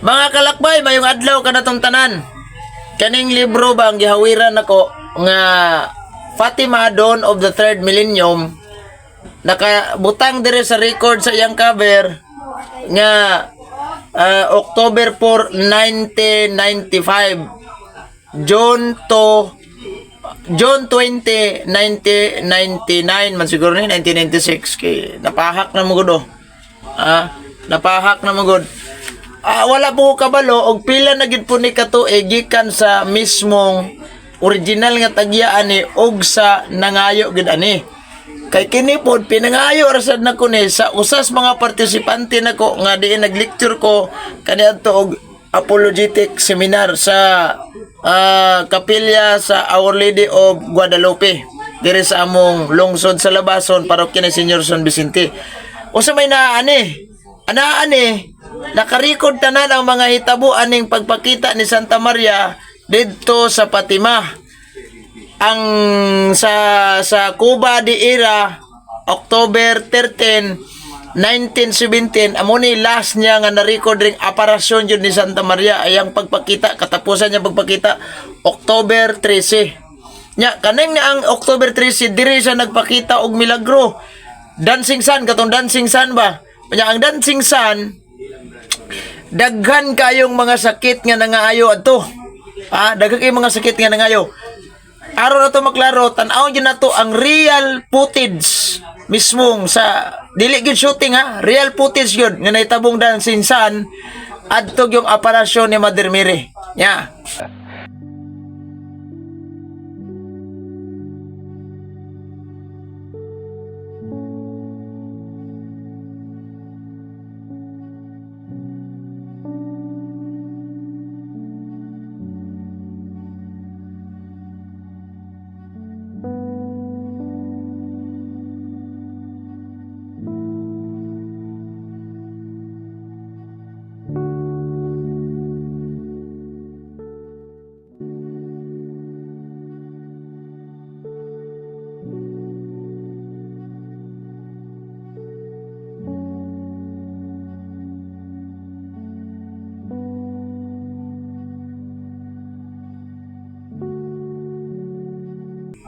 Mga kalakbay, mayong adlaw kanatong tanan. Kaning libro ba ang gihawiran nako nga Fatima Dawn of the Third Millennium, nakabutang dire sa record sa iyang cover nga October 4, 1995, June to June 20, 1999 man siguro ni 1996 kay napahak na mo gud oh. Ah, napahak na mo gud. Ah, wala po ko kabalo og pila na gid po ni katuig gikan sa mismong original nga tagya ani og sa nangayo gid ani. Kay kini pod pinangayo ra sad nako ni sa usas mga partisipante nako nga diin nag-lecture ko kaniadto og apologetic seminar sa kapilya sa Our Lady of Guadalupe diri sa among lungsod sa Labason, parokya ni Señor San Vicente. Usa may naa ani? Anaa ni nakarecord tanan ang mga hitabo aning pagpakita ni Santa Maria didto sa Fatima. Ang sa Cuba de Era, October 13, 1917, amo ni last niya nga na-record ring aparasyon yun ni Santa Maria ayang pagpakita, katapusan niya pagpakita October 13. Nya kaning na ang October 13, diri siya nagpakita og milagro. Dancing Sun, katong Dancing Sun ba? Nya ang Dancing Sun, daghan kayong mga sakit nga nangaayo adto. Ah, daghan kayong mga sakit nga nangayo. Aron na to maklaro, tan-aw gyud nato ang real footage mismong sa dili gyud shooting ha, real footage gyud nga nahitabong Dancing Sun adto yung aparasyon ni Mother Mary. Nya.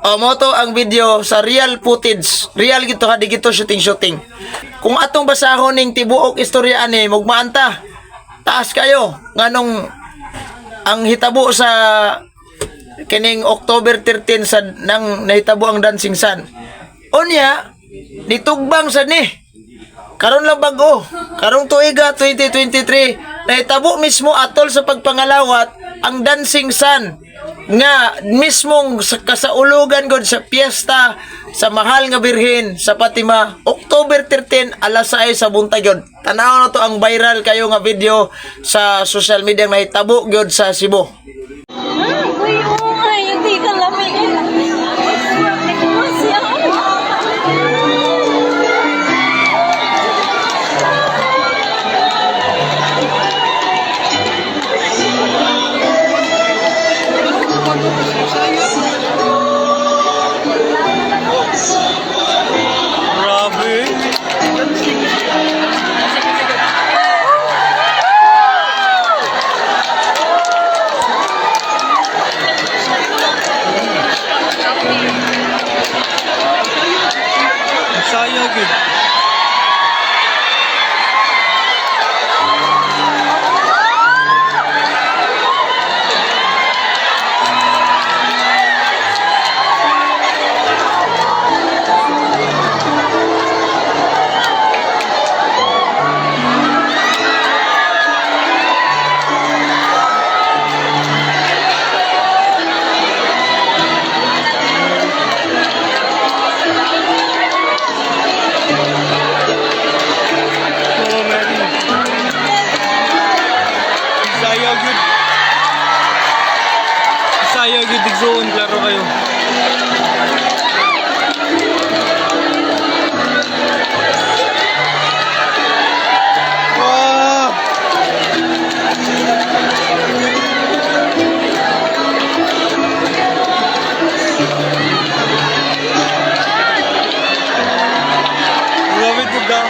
O mo to ang video sa real footage. Real gito ha, di gito shooting shooting. Kung atong basahon ning tibuok istorya ani, mugmaan ta. Taas kayo nganong ang hitabo sa kining October 13 sa nang nahitabo ang Dancing Sun. Unya, nitugbang sa ni. Karon lang bag-o. Karong tuiga 2023, nahitabo mismo atol sa pagpangalawat ang Dancing Sun nga mismong sa kasaulugan god sa piyesta sa Mahal nga Birhen sa Fatima, October 13 alas 6 sa buntag yun. Tanaw na to ang viral kayo nga video sa social media nga nahitabo gyud sa Cebu. Uy, oo nga, hindi ka lamig. Siya. Grabe. Saya gud. Oh, Mary. Saya gud. Saya gud igsoon, klaro kayo. Wow! Grabe gud ah.